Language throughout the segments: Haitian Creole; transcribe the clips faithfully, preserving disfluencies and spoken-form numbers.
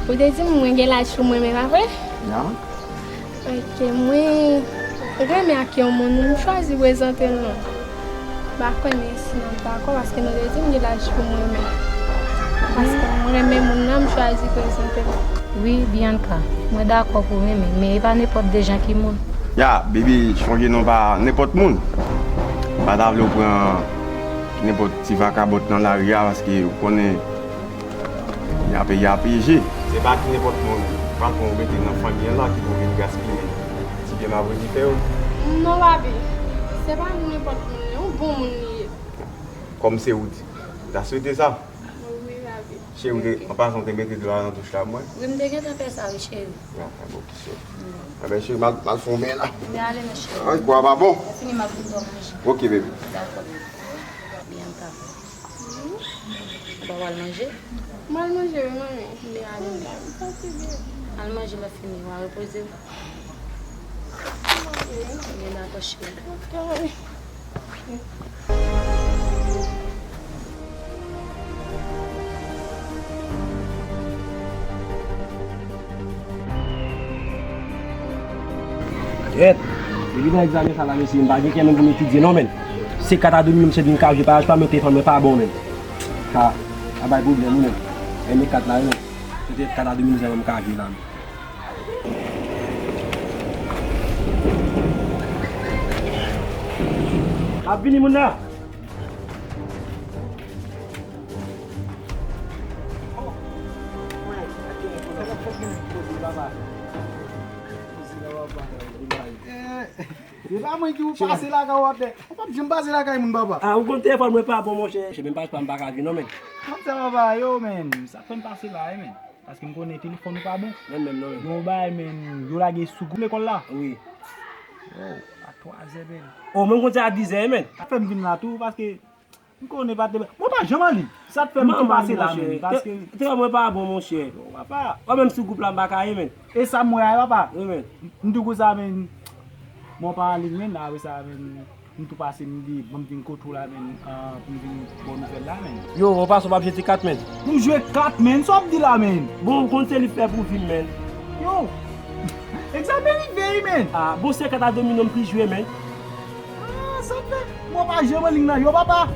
Ou te di m mwen gen laj pou m renmen, pa vre? Ya. Ok, mwen renmen ak yon moun, m chwazi prezante l non. M pa konnen si n ap dakò, paske nou te di m gen laj pou m renmen. Paske mwen renmen moun nan, m chwazi prezante l. Wi, Bianca, mwen dakò pou w renmen, men e pa nenpòt de jan ki moun. Ya, baby, chonje non pa nenpòt moun. M pa ta vle w pran nenpòt ti vakabon nan lari a, paske ou konnen, ya peyi a peje. Se pa ki nenpòt moun, patwon ou mete nan fanmi an la ki pou vin gaspiye ti pye mabredi fè yo. Non, papi, se pa nenpòt moun, yon bon moun li ye. Kòm se ou di, ou ta swete sa? Wi, papi. Cheri, ou te, an pasan, ou te mete dlo a nan douch la pou mwen? Wi, m te gentan fè sa, wi, cheri. Ah, ah, bon, ki cheri. Anben, cheri, m al, m al fè yon men la. Men ale, non, cheri. Ay, bwa pa bon. Lè fini, m ap vin ba w manje. Ok, baby. Dakò, baby. Bianca. Ou pa pral manje? M al manje, wi, manmi. Men ale, m fatige. Al manje, lè fini, w a repoze w. Ebyen, dakò, cheri. Ok, manmi. Kèt! Depi nan egzamen sa la, mesye, m pa gen kè menm pou m etidye non, menn. Se kat a domi m sot vin ka jwe, pa, pa mete fanm mwen pa bon, menn. Ha, a bay pwoblèm, wi, menn. Renmen kat la, wi, menn. Petèt kat a domi m sot vin ka jwe la, menn. Ap vini moun nan. Eh, se pa mwen ki pou pase lakay w ap fè. Ou p ap janm pase lakay moun, papa. Ah, ou konn telefòn mwen pa bon, monchè. Se menm pa, pa m pa ka vin non, menn. Kòmsa, papa, yo, menn. Sa k fè m pase la, wi, menn. Paske m konnen telefòn ou pa bon. Menm, menm, non, menm. Gen yon bagay, menm, yo lage sou gwoup lekòl la. Wi. Yo, a twazè, menm. Oh, menm konn se a dizè, menm. Sa fè m vin la tou, paske m konnen pa te, mwen pa janm anliy. Sa t fè m tou pase la, menm, paske te, te, mwen pa bon, monchè. Yo, papa. Ou menm sou gwoup la, m pa ka ye, menm. E sa m wè a, papa. Wi, menm. M tou konsa, menm. Mwen pa anliy, menm, apre sa, menm. M tou pase, m di, ban m vin kote w la, menn, ah, pou m vin ba w nouvèl la, menn. Yo, ou pase w p ap jwe ti kat, menn? M jwe kat, menn, sa w ap di la, menn? Bon, ou konn se li fè pou vi m, menn. Yo, egzamen rive, wi, menn. Ah, bon, se kat a domino m pi jwe, menn. Ah, sa fè, mwen pa janm anliy nan, yo, papa.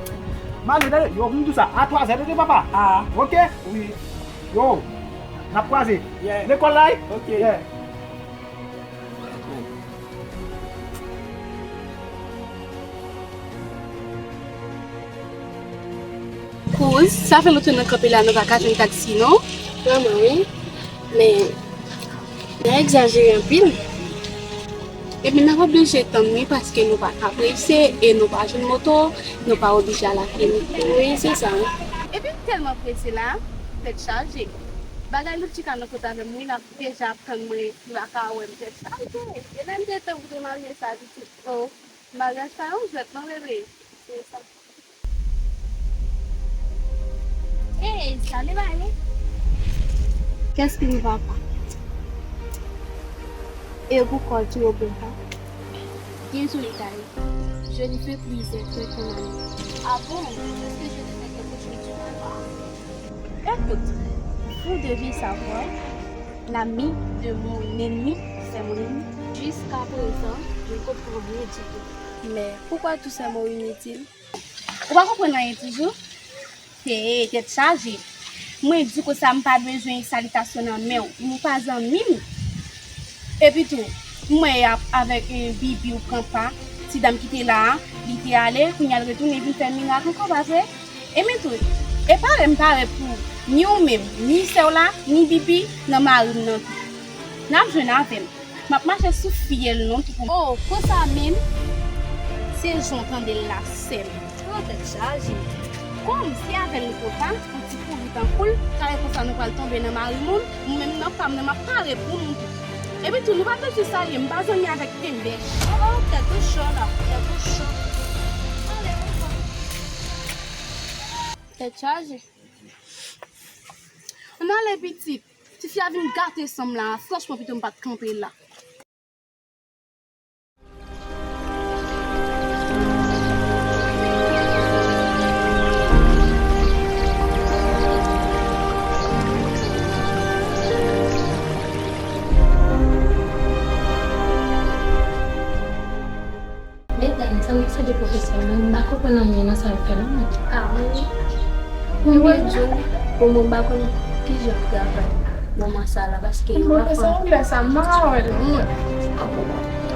M ale, tande, yo, m di w sa, a twazè, tande, papa. Ah. Ok? Wi. Yo, n ap kwaze. Yeah. Lekòl la, wi? Ok. Yeah. Kouz, sa fè lontan n ap kanpe la, nou pa ka jwenn taksi, non? Vrèman, wi. Men, n a egzajere anpil. Epi, n ap oblije tann, wi, paske nou pa ka prese e nou pa jwenn moto, nou pa oblije al apye, wi. Wi, se sa, wi. Epi, m tèlman prese la, tèt chaje. Bagay Loutchika nan kot avè m, wi, n ap Deja ap tann mwen, li pa ka wè m, tèt chaje. E lè m te tann pou te marye sa pitit, oh, maryaj pa yon jwèt non, bebe. Se sa. Ey, sa li ba ye? Qu'est-ce qui ne va pas? Et pourquoi tu ne peux pas? Désolée, Taï. Je ne peux plus être ton amie. Ah bon? Est-ce que je te fais quelque chose de mal? Écoute, vous devez savoir, l'ami de mon ennemi, c'est mon ennemi. Jusqu'à présent, je ne comprends rien du tout. Mais pourquoi tous ces mots inutiles? Ou pa konprann anyen toujou? Hey, tèt chaje. Mwen di konsa m pa bezwen salitasyon nan men w. Ou pa zanmi m. Epi tou, m wè y ap avèk, eh, Bibi ou pran pa. Ti dam ki te la a, li te ale, kounye a l retounen vin fè mirak ankò, pa vre? E men tou, e pare m pare pou ni ou menm, ni sè w la, ni Bibi nan mari m nan tou. N ap jwenn avè m. M ap mache sou fyèl non tou pou m. Oh, konsa menm? Se jan w tande l la, sè m. Oh, tèt chaje. Kòm se avè l nou kontan, yon ti pouri tankou l, kare konsa nou pral tonbe nan mari moun, mwen menm nan pa m nan, m ap pare pou nou tou. Epi tou, nou pa bezwen salye m, m pa zanmi avèk kenbè. Oh, oh, tèt ou cho la, tèt ou cho. Ale, ou bon. Tèt chaje. Ann ale, pitit. Tifi a vin gate san m la, franchman, pito m pa t kanpe la. E, Dani, sa m te sonje pwofesè a, mwen m pa konprann anyen nan sa l fè la, non. Ah, wi. Mwen di w, bon, mwen pa konn kijan l travay moman sa la, paske m pa konn. Pwofesè anglè sa, m pa ka wè l, non, mwen.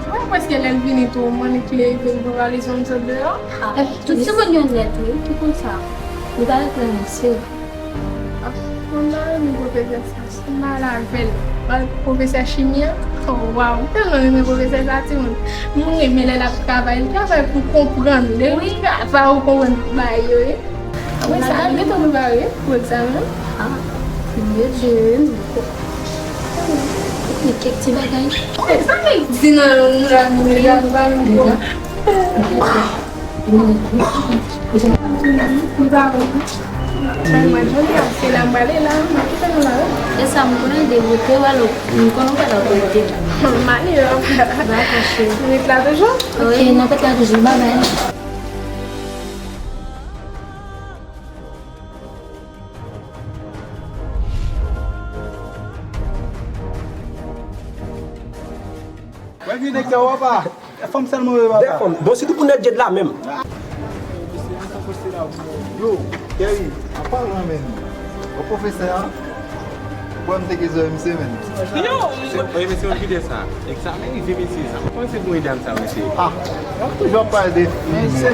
Mwen prèske lè l vini tou, mwen ki leve l pou valiz mwen sot deyò. Ah, tout timoun yo nèt, wi, ki konn sa. Li pa rekonèt, se vre. Ah, mwen pa renmen pwofesè sa. M pale avè l. Pwofesè chimi an, oh, waw, m tèlman renmen pwofesè sa, timoun. M renmen lè l ap travay. Li travay pou konprann. Lè li travay, ou konprann bagay yo ye. Apre sa, nou gentan prepare pou egzamen. Ah, m rete, m gen kèk ti bagay. Sa vle di nan, nan, nan, nan, nan, nan, nan, nan, nan, E sa, m konnen w devote w alò, m konnen w pa t ap rete. M ale la. Dakò, cheri. Ou ret la toujou? Wi, n ap ret la toujou. Babay. Mwen vin nèg sa w apa. Fanm sèlman yo papa. De fanm. Bon, sitou pou nèg jed la menm. Yo, Kerry, an palan menm. Bon, pwofesè a, bon, m te gen zòrèy misye menm. Yo! Oye, mesye, yon kite sa. Egzamen rive, mesye, sa. Mwen se pou medam sa, mesye. Ah, y ap toujou ap pale de fi.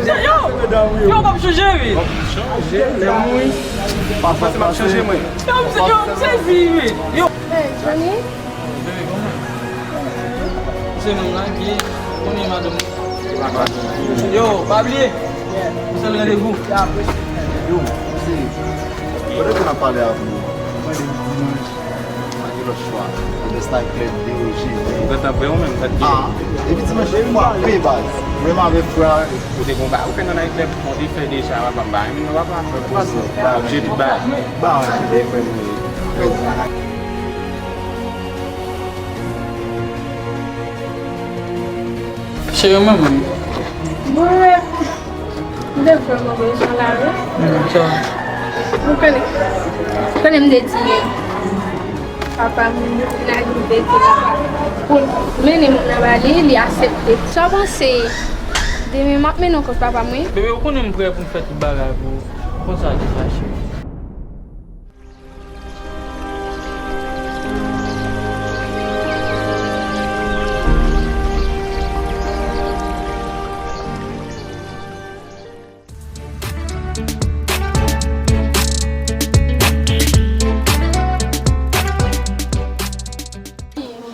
Yo, yo! Yo, w p ap chanje, wi. W ap chanje, lè mwen. Pase m ap chanje, mwen. Yo, m sezi, wi. Yo! Hey, Johnny? Se menm la, gen konnen madanm. Yo, pa bliye. Ou se randevou. Yo, se. Kote ke n ap pale avè w? Mwen de dimanch, pa gen lòt chwa. Lè sa klè de yo jere. Ou gentan prè ou menm, sa t gen. Ah, epi dimanch, frape baz. Menm avèk frè. Ou te gon ba, ou fè nan night club, ou te fè deja, papa, m pa renmen non, papa. Pase. Oblije tout ba. Ba, e frè mwen. Cheri, mwen menm. Mwen, m te vrèman bezwen la, wi. Mm, sa. Ou konnen, konnen m te di papa m vin al vin vete la pou l mennen moun nan ba li, li aksepte. Sa w panse demen m ap mennen w kot papa m, wi. Bebe, ou konnen m prè pou m fè tout bagay pou ou. Konsa li fache.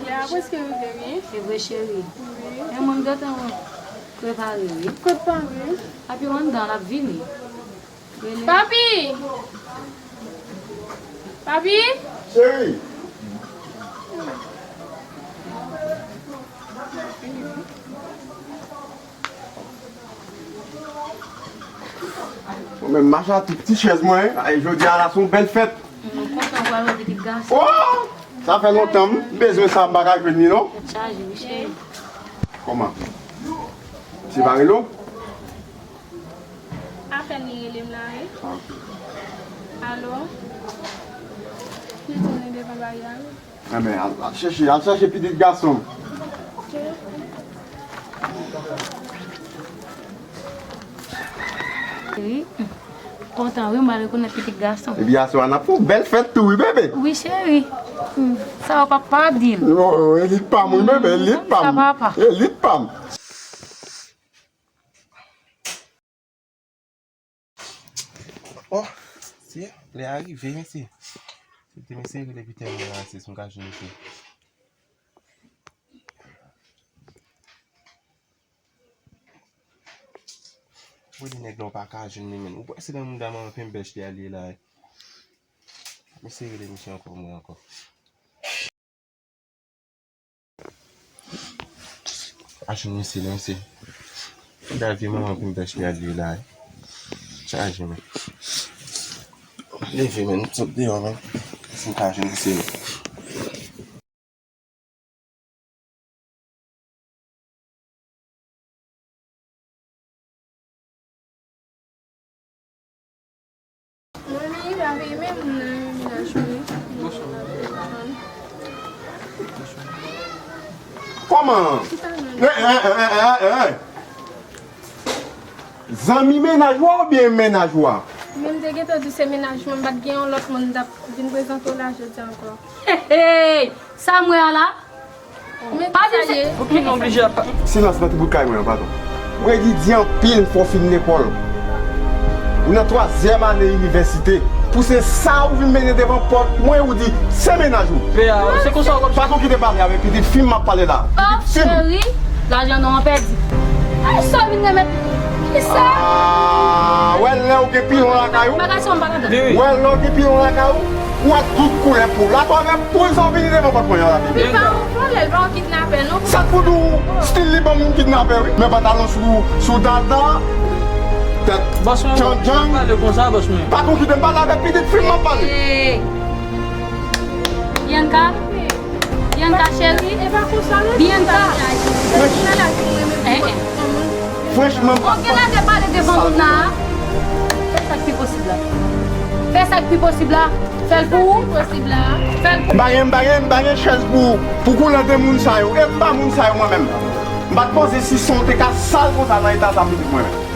Lè a prèske rive, wi. Se vre, cheri. Wi. Men mwen, m gentan prepare, wi. Kot papi? Papi w anndan, l ap vini. Papi! Papi! Cheri! Mwen menm mache a tout ti chèz mwen, jodi a la se yon bèl fèt. Mwen kontan wè w pitit gason. Oh! Sa fè lontan m bezwen sa, m pa ka jwenn li non. Tèt chaje, wi, cheri. Kòman? Misye pa rele w? Apèn li rele m la, wi. Ah, ok. Alo? Li di m li devan bagay la, wi. Enben, al, al chèche, al chèche pitit gason m. Ok. Wi. Kontan, wi, m pa rekonèt pitit gason. Epi aswè a n ap fè yon bèl fèt tou, wi, bebe. Wi, cheri. Hmm, sa w papa di l. Non, elit pa m, wi, bebe, elit pa m. Sa papa. Elit pa m. Oh, se lè a rive, mesye. Se te mesye rele pita mwen la, se si m ka jwenn misye. Ou di nèg la ou pa ka jwenn li menm. Ou panse nan mouda manman penbèch li a li ye la, wi. Mesye rele misye ankò, mwen ankò. Pa jwenn misye non, mesye. Gade vye manman penbèch li a li ye la, wi. Chaje, men. Leve, men, sot deyò, men. Si m ka jwenn misye, men. Manmi, pa veye men moun nan yon mennaj mwen. Kòman? Ki sa, manmi? Hey, hey, hey, hey, hey, hey. Zanmi mennaj ou a oubyen mennaj ou a? Men m te gentan di w se mennaj mwen, m pa t gen yon lòt moun m t ap vin prezante w la jodi a ankò. Hey, hey! Sa m wè a la? Men pa di sa ye. Ou ki oblije ap. Silans nan ti bout kay mwen an, padon. Mwen di, di anpil fò w fin lekòl. Ou nan twazyèm ane inivèsite. Pou se sa ou vin mennen devan pòt mwen, ou di se mennaj ou. Pè a, se konsa w ap. Pa konn kite m pale avèk pitit fi m m ap pale la. Oh, cheri, lajan nou an pèdi. Ay, sa w vin remèt. Kisa? Ah, wè lè w gen pilon lakay ou. Bagay sa m pa kontan. Wi, wi. Wè lè w gen pilon lakay ou. Ou wè tout koulè pou. Atò avèk poul sa w vini devan pòt mwen an la. Li pa yon vòlè, li pa yon kidnapè non. Sa k pou di w stil li ban m kidnapè wi. Men pantalon sou, sou dada. Tèt. Bòs mwen, djandjang. Pale konsa, bòs mwen. Pa konn kite m pale avèk pitit fi m m ap pale. Hey. Bianca. Bianca cheri. Bianca. Franchman, m pa. Ou gen lè de pale devan moun la. Fè sa k pi posib la. Fè sa k pi posib la. Fè l pou ou. Fè l pou ou. M pa gen, m pa gen, m pa gen chèz pou, pou koulè de moun sa yo. E m pa moun sa yo mwen menm. M pa t panse si son te ka sal konsa nan eta sa pitit mwen menm.